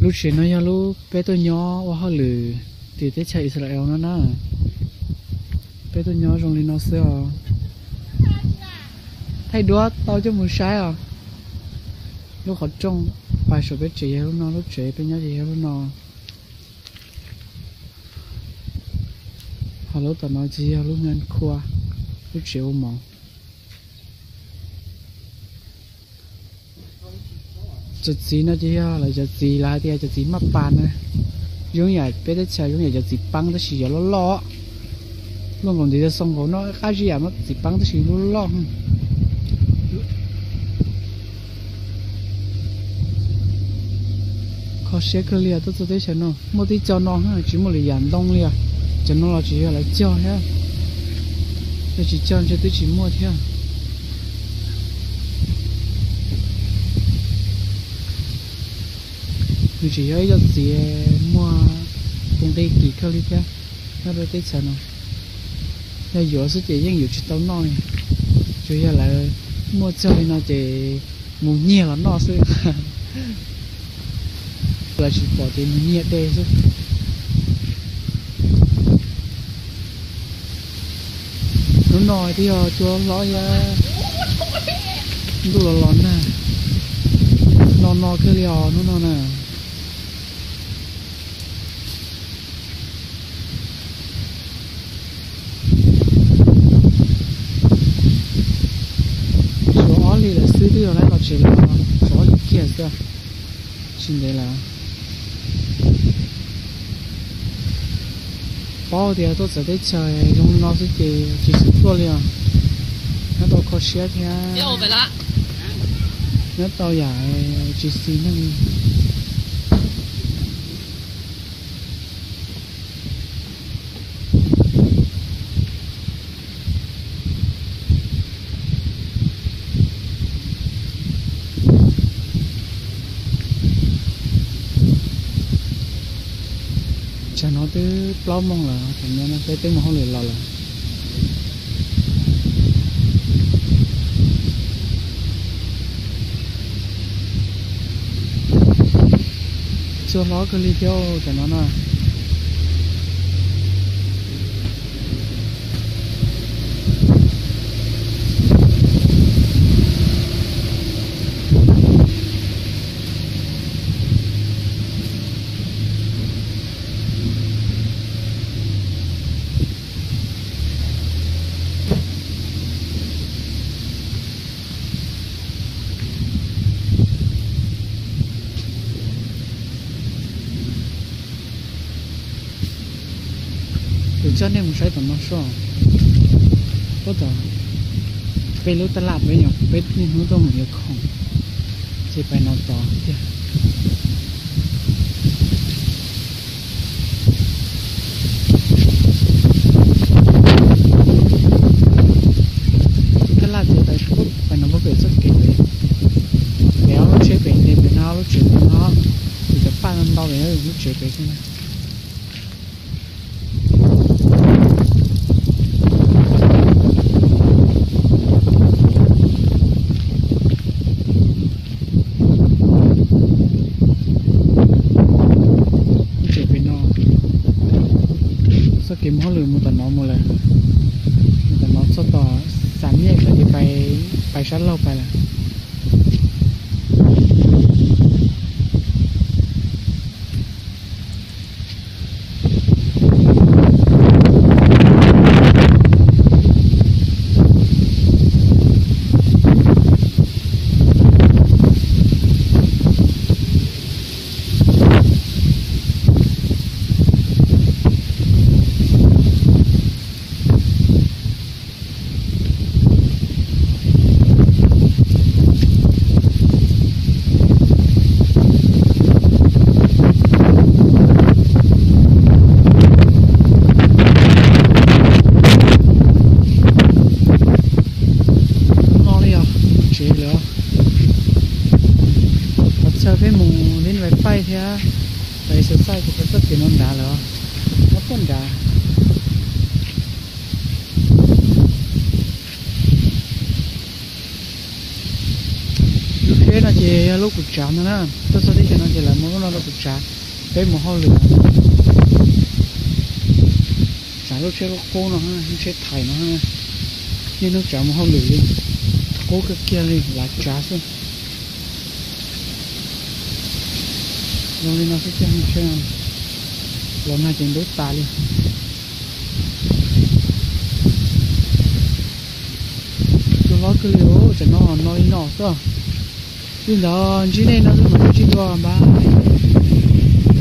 Lub tsev no yog lub peb tuaj nyob ua hauj lwm tim teb chaws Israel no na. Peb tuaj nyob zoo li no xwb os. Thaij duab tau coj mus saib os. Lub qhov rooj pais saum peb tsev yog lub no, lub tsev peb nyob ces yog lub no. Ho lub tom no ces yog lub ngan khua, lub tsev ua mov. Cov txiv no ces yog lawv cov txiv, lawv hais tias cov txiv maj pas na. Zoo yam peb teb chaws zoo yam cov txiv peeb tab sis yog loj loj. Luaj nkaus ntiv xoo nkaus no, qab zib yam txiv peeb tab sis loj loj. Kho siab kawg li os, tuaj txog teb chaws no muaj tib co no, tsis muaj lwm yam ntoo li os. Cov no los tsis yog lawv cog thiab, yog tsis cog ntshe twb tsis muaj thiab. Nws tseem yog ib co txiv muaj tus nqi kim kawg li thiab. Nyob rau teb chaws no, yog yuav xwb ces yeej yuav tsis tau noj li. Tsuas yog lawv muaj txog li no ces mus nyiag los noj xwb. Lawv tsis pom ces mus nyiag de xwb. Hnub no twb yog cua hlob thiab, ntuj los los nag, no no kawg li os hnub no na. Tshuav ob hlis lawm xwb twb yog lawv los tsev los, tshuav ob hlis kiag xwb. Tsis ntev lawm. Paub tias tuaj txawv teb chaws zoo li no xwb ces tsis xav tuaj li os. Nyob tau kho siab thiab, nyob tau yam tsis xis neej. Tsam no twb plaub moos lawm, peb twb mus hauj lwm los lawm. Cua hlob kawg li thiab cov no na. Kuv coj nej mus saib tom no soj. Puab tom peb lub taj laj peb nyuam peb niaj hnub tuaj mus yuav khoom, ces pais no tod tiag. Lub taj laj ces pais no puab pem txoj kev pem, pem ob lub tsheb pem tes pem no, lub tsev pem no, ces cov paj ntau ntau pem lub tsev pem xwb na. Lub tsev pem no, txoj kev mus hauj lwm mus tom no mus lawm, mus tom no txog tom Xam Nyej lawm ces pais sab laug pais lawm. No li os, tsev lawm. Qhov chaw peb mus li no pais thiab, pais exercise ces pais txoj kev no nrad lawm, nyob puag nrad. Lub tsheb no Ces yog lub kuv tsav no na, tuaj txog teb chaws no ces lawv muab lub no rau kuv tsav, peb mus hauj lwm. Tsav lub tsheb qub qub no, lub tsheb thais no, niaj hnub tsav mus hauj lwm li, qub kawg kiag li, lav tsav xwb. Zoo li no xwb tiag, los nag ces ntub tas li. Cua hlob kawg li, tsam no no li no xwb. Li ntawd ntsib nej no xwb mas tsis dua npab.